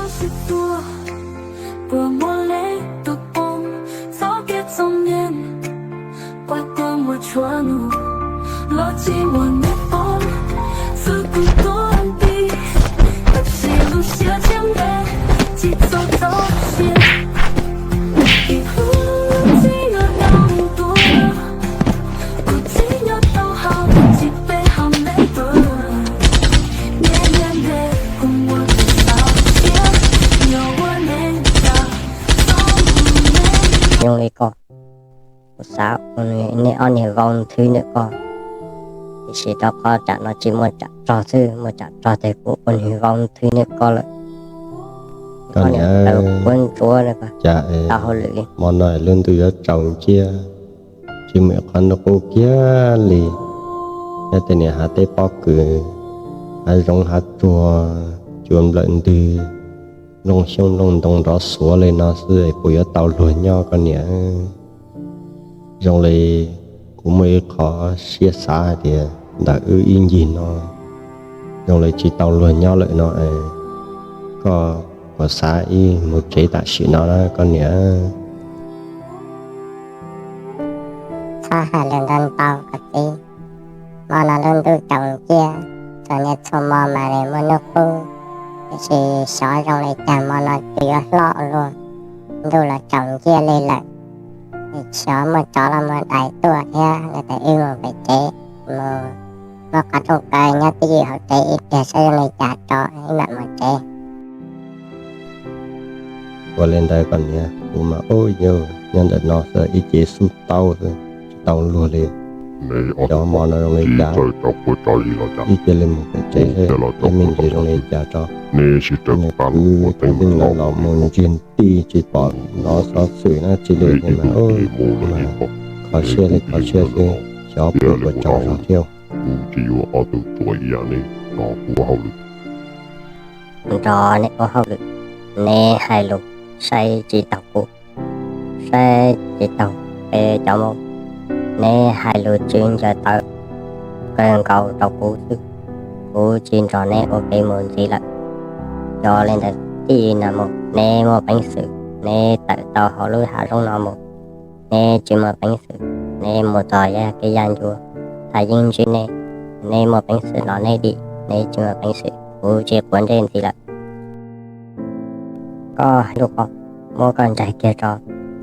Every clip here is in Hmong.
Tsis tuag, puas muaj leej twg poob txoj kev txom nyem, kuv tuaj muaj tshua nug los tsis muaj neeg poob, xwb kuv tuaj ntxiv, tab sis lub siab tshiab ntev tsis txog txoj sia. Ib hnub txiv yuav nyob mus tuag, kuv txiv nyob tau hauv tsis peb hauv ntev tuag, nyob ntev kuv muaj tus xav siab, yog ua neej tag txom nyem. Yooj li koj, kuv xav ua nej ob niag vau nthwv ntawm koj, tiam sis rau qhov tsam no tsis muaj tsam rog xwb, muaj tsam rog ces kuv ua niag vau nthwv ntawm koj lawm. Koj niam, kuv ntsuav tau hauj lwm li. Hmo no lub ntuj yuav tsaus nciab, tsis muaj ib qho ntuj qub kiag li. Nyob tej niag hav teb pob kws, hav zoov hav tsuag, cua nplawm ntws, nplooj xyoob nplooj ntoo nrov xuav li no xwb es puas yuav tau luag nyob koj niam? Zoo li kuv muaj ib qho siab xav hais tias ntawm wb ib ncig no zoo li tsis tau luag nyob lawm no, koj puas xav ib mus tsev tam sim no na koj niam? Txhob hais lus ntau ntau koj txiv. Hmo no lub ntuj tsaus nciab, txhua niaj txhua hmo mas li muaj hnub qub, tiam sis xyov zoo li cas hmo no tsuas yuav hlob ua luaj, ntuj los tsaus nciab li lawm. Xyov muaj tsov los muaj dais tuaj thiab, no ces wb mus pem tsev, mus muab qhov rooj kaw nyob twj ywm hauv tsev ib pliag saib zoo li cas tso wb mam mus tsev. Ua li ntawd koj niam, kuv mas ub yug nyob ntawm no xwb ib ce xub tau xwb tsis tau luag li. Xyov hmo no zoo li cas, ib cia li mus pem tsev seb me ntsis zoo li cas tso. Nej sib raws kuv tab los ua teeb meem los mus ntsiag ti tsis pom nov xov xwm dab tsi li mas, mas kho siab li kho siab xwb, xyov puas tsaug zog thiab. Kuv tsis yuav ob tug tuag ib yam nej no kuv ua hauj lwm. Nrog nej ua hauj lwm, neb hais lus saib tsis taus kuv, saib tsis taus peb cov Hmoob. Neb hais lus tswv ncaws tawv kawg nkaus rau kuv xwb, kuv tsis nrog neb ua ke mus ntxiv lawm. Yog li ntawd txij no mus neb muaj peev xwm neb tawm tau hauv lub hav zoov no mus, neb tsis muaj peev xwm neb mus txog yav kev yaj ncuav, thaj yeeb ntsib neb, neb muaj peev xwm los neb dim, neb tsis muaj peev xwm kuv tsis quav ntsej ntxiv lawm. Koj hais lus ko, muab koj ntsaig kiag tso,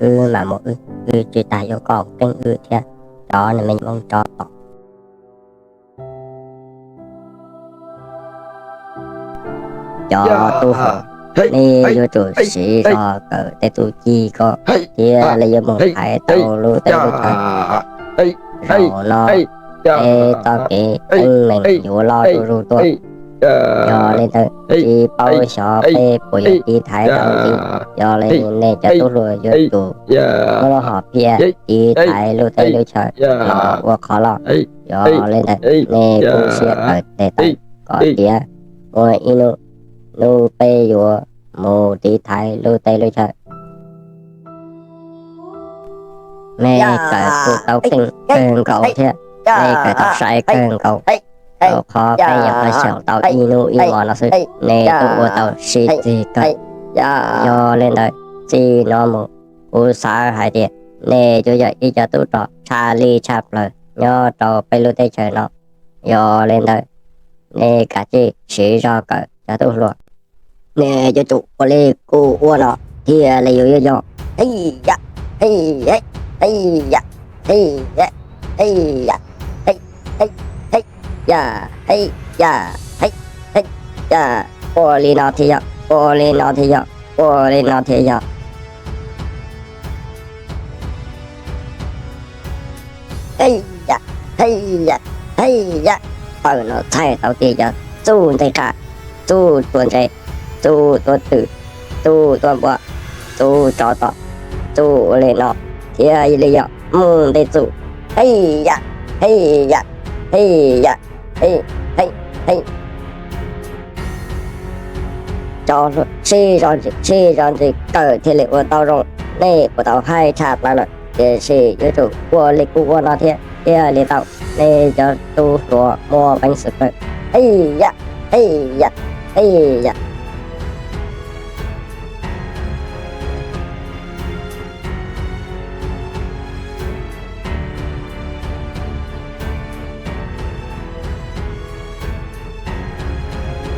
wb mam mus wb, wb tsis tas yuav koj keeb wb thiab cov me nyuam Hmoob tsov tom. Cov tub hluas, nej yuav tsum siv zog kawm tej txuj ci ko thiab li yuav mus thaiv tau lub teb lub chaw. Zaum no peb txoj kev teeb meem yuav loj zuj zus tuaj. Yog li ntawd tsis paub xyov peb puas yuav tiv thaiv tau ntxiv. Yog li nej cov tub hluas yuav tsum muab lub hom phiaj tiv thaiv lub teb lub chaw los ua qhov loj. Yog li ntawd nej kuj siab kawm tes taw kom tiav, muaj ib hnub, hnub peb yuav mus tiv thaiv lub teb lub chaw. Nej kawm kuj tau keej kawg nkaus thiab, nej kawm tau sai kawg nkaus, rau qhov peb nyuam qhuav xyaum tau ib hnub ib hmo no xwb, nej kuj ua tau sib txig kawg. Yog li ntawd txij no mus kuv xav hais tias nej yuav yog ib co tub rog tshaj li tshaj plaws nyob rau peb lub teb chaws no. Yog li ntawd nej kav tsij siv zog kawm cov tub hluas. Nej yuav tsum ua li kuv ua no thiaj li yuav yog. Hej ya, hej, hej ya, hej ya, hej ya, hej, hej, hej ya, hej ya, hej, hej ya. Ua li no thiaj yog, ua li no thiaj yog, ua li no thiaj yog. Hej ya, hej ya, hej ya. Tawm no txhais tau tias yog txuj ntxeeg qha, txuj txuas ntse, txuj tuav twm, txuj tuav npua, txuj tsov tom, txuj ua li no thiaj li yog mus ntej txuj. Hej ya, hej ya, hej ya, hej, hej, hej. Cov hluas, sib zog ntsis, sib zog ntsis kawm thiaj li ua tau zoo. Nej puas tau hais tshaj plaws lawm, tiam sis yuav tsum ua li kuv ua no thiab thiaj li tau. Nej cov tub hluas muaj peev xwm kawm. Hej ya, hej ya, hej ya.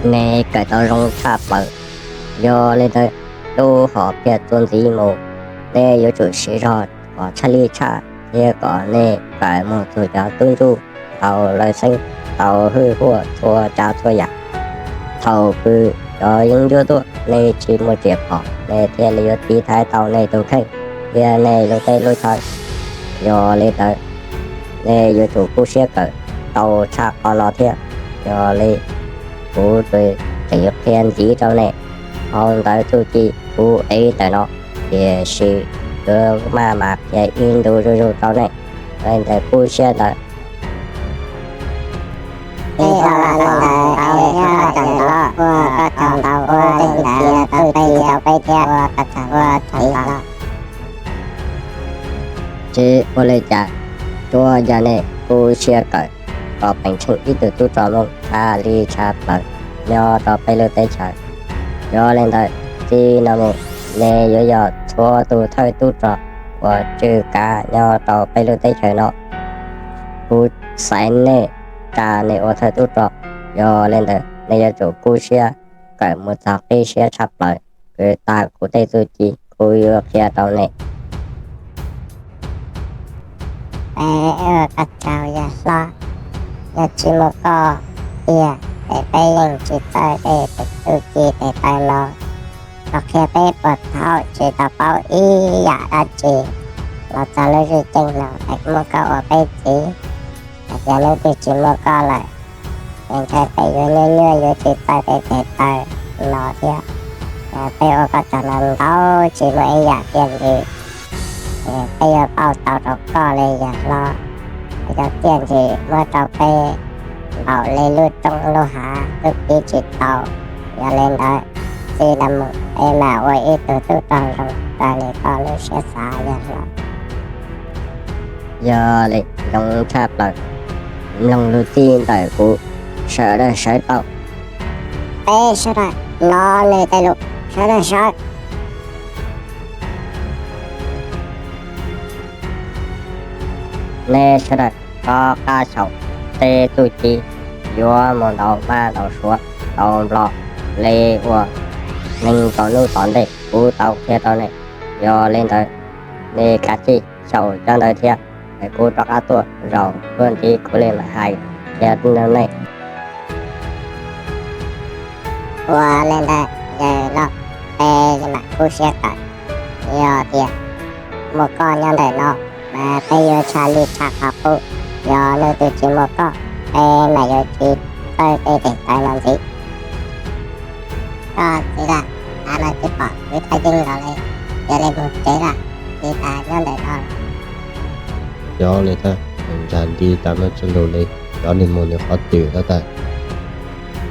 Nej kawm tau zoo tshaj plaws. Yog li ntawd, lub hom phiaj txuas ntxiv mus, nej yuav tsum siv zog kom tshaj lij tshaj thiab kom nej kawm mus txog cov tub ntsuj nthaus lawv xeeb tau hwj huaj txhua tsav txhua yam. Thaum pw cov yeeb ncuab tuaj nej tsis muaj riam phom, nej thiaj li yuav tiv thaiv tau nej tus kheej thiab nej lub teb lub chaw. Yog li ntawd, nej yuav tsum kub siab kawm tau tshaj qhov no thiab. Yog li, kuv tseem yuav qhia ntxiv rau nej hauv ntawv txuj ci kuv ev ntawm no, tiam sis kuv maj mam qhia ib ntu zuj zus rau nej. Li ntawd kub siab ntawd. Ib ob lo ntawd, ib ob lo ntawd, ua koj tsaug ntau, ua txuj ci rau peb thiab, ua koj tsaug ntau, tsaug ntau. Tsis ua li cas, tsuas yog nej kub siab kawm kom peem tsheej ib tug tub rog Hmoob tshaj li tshaj plaws nyob rau peb lub teb chaws. Yog li ntawd, txij no mus nej yuav yog txhua tus thawj tub rog uas tsw kav nyob rau peb lub teb chaws no. Kuv xaiv nej tsa nej ua thawj tub rog. Yog li ntawd nej yuav tsum kub siab kawm mus txog qib siab tshaj plaws, kawm tag kuv tej txuj ci kuv yuav qhia rau nej. Peb ua koj tsaug yawg hlob, yog tsis muaj koj tiag ces peb yeej tsis txawj tej txuj ci tes taw no. Koj qhia peb puas thaum tsis tau paub ib yam dab tsi los txog lub zwj ceej no es muaj koj ua peb txiv. Hais tias hnub twg tsis muaj koj lawm, ces ntshai peb yuav nyuaj nyuaj yuav tsis txawj tej tes taw no thiab. Peb ua koj tsaug no ntau tsis muaj ib yam txiaj ntsig, peb yuav pauj tau rau koj li yawg hlob. Cov txiaj ntsig muab rau peb npaum li lub roob lub hav twb pib tsis tau. Yog li ntawd, txij no mus peb mam ua ib tug tub rog zoo raws li koj lub siab xav yawg hlob. Yog li, zoo tshaj plaws. Mloog lus txij ntawm kuv, sawv daws sawv tau. Peb sawv daws hnov nws tej lus, sawv daws sawv. Nej sawv daws rov qab xyaum tej txuj ci yuav mus ntaus maj ntaus suav ntaus nplog li uas neeg txog hnub tom ntej kuv tau qhia rau nej. Yog li ntawd, nej kav tsij xyaum cov ntawd thiab, es kuv rov qab tuaj zaum tuaj ntxiv kuv li mam hais qhia rau nej. Ua li ntawd yawg hlob, peb mam kub siab kawm. Yog tias muaj koj nyob ntawm no mas peb yuav tshaj lij tshaj qhov qub. Yog hnub twg tsis muaj koj, peb mam yuav tsis txawj tej tes taw no ntxiv. Koj txiv laj, tav no tsis pom kwv Thaj Yeeb los li, cia li mus tsev lawm, tsis tas nyob ntawm no. Yog li ntawd, ntsa nti tas no tsis lug li, cov nws mus nws qhov twg tab tas,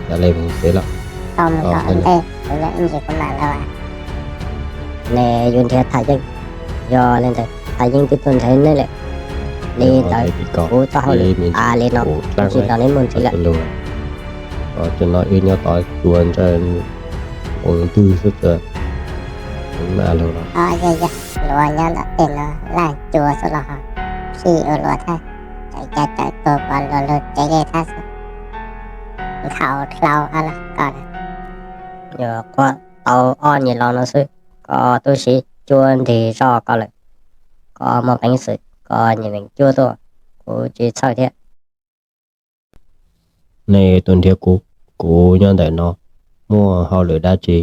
cia li mus tsev lawm. Koj mus tom ntej, kuv nyob ib ntsis kuv mam los. Nws yuav nrhiav Thaj Yeeb, yog li ntawd Thaj Yeeb twb tuaj nrhiav neb lawm. Li ntawd kuv txoj hauj lwm tas li no, kuv tsis nrog neb mus ntxiv lawm. Tam no wb nyob tod cua ntsawj ua ntwg xwb, maj lug los. Luag nyob ntawm tej no laj cua xwb los, sij ua luag thiab, tseem cav tsawv tuag puas luag lug tsev li thiab xwb. Nkhaus hlau hab los koj. Nyuam qhuav tau ob niag los no xwb, koj tub siv cuab nrig zoj koj lawm. Koj muaj peev xwm koj nyiam meem cuab tuaj, kuv tsis txhawj thiab. Nej tuaj nrhiav kuv, kuv nyob ntawm no muaj hauj lwm dab tsi?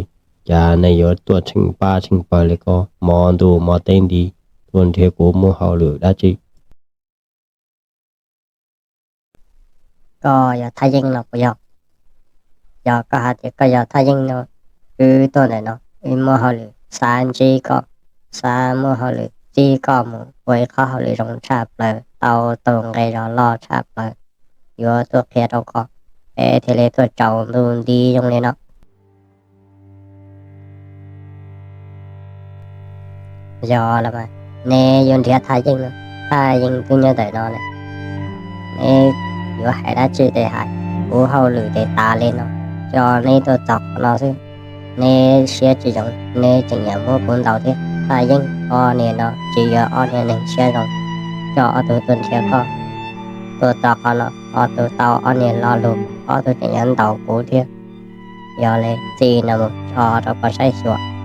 Cas nej yuav tuaj tsheej pab tsheej pawg li ko, hmo ntuj hmo teb nti tuaj nrhiav kuv muaj hauj lwm dab tsi? Koj yog Thaj Yeeb no puas yog? Yog koj hais tias koj yog Thaj Yeeb no, wb tuaj ntawm no wb muaj hauj lwm xav ntsib koj, xav muaj hauj lwm txib koj mus ua ib qhov hauj lwm zoo tshaj plaws, tau tus nqi zog loj tshaj plaws, yuav tuaj qhia rau koj, peb thiaj li tuaj tsaus ntuj nti zoo li no. Yog los mas, neb yuav nrhiav Thaj Yeeb no, Thaj Yeeb twb nyob ntawm no ne. Neb yuav hais dab tsi ces hais, kuv hauj lwm ces tas li no, coj neb tuaj txog qhov no xwb. Neb siab tsis zoo, neb tseem yuav muab kuv ntaus thiab. Thaj Yeeb, ob niag no tsis yog ob niag neeg siab zoo, coj ob tug tuaj nrhiav koj. Tuaj txog qhov no, ob tug tau ob niag lo lus, ob tug tseem yuav ntaus kuv thiab. Yog li txij no mus tso rau pog saib xyuas.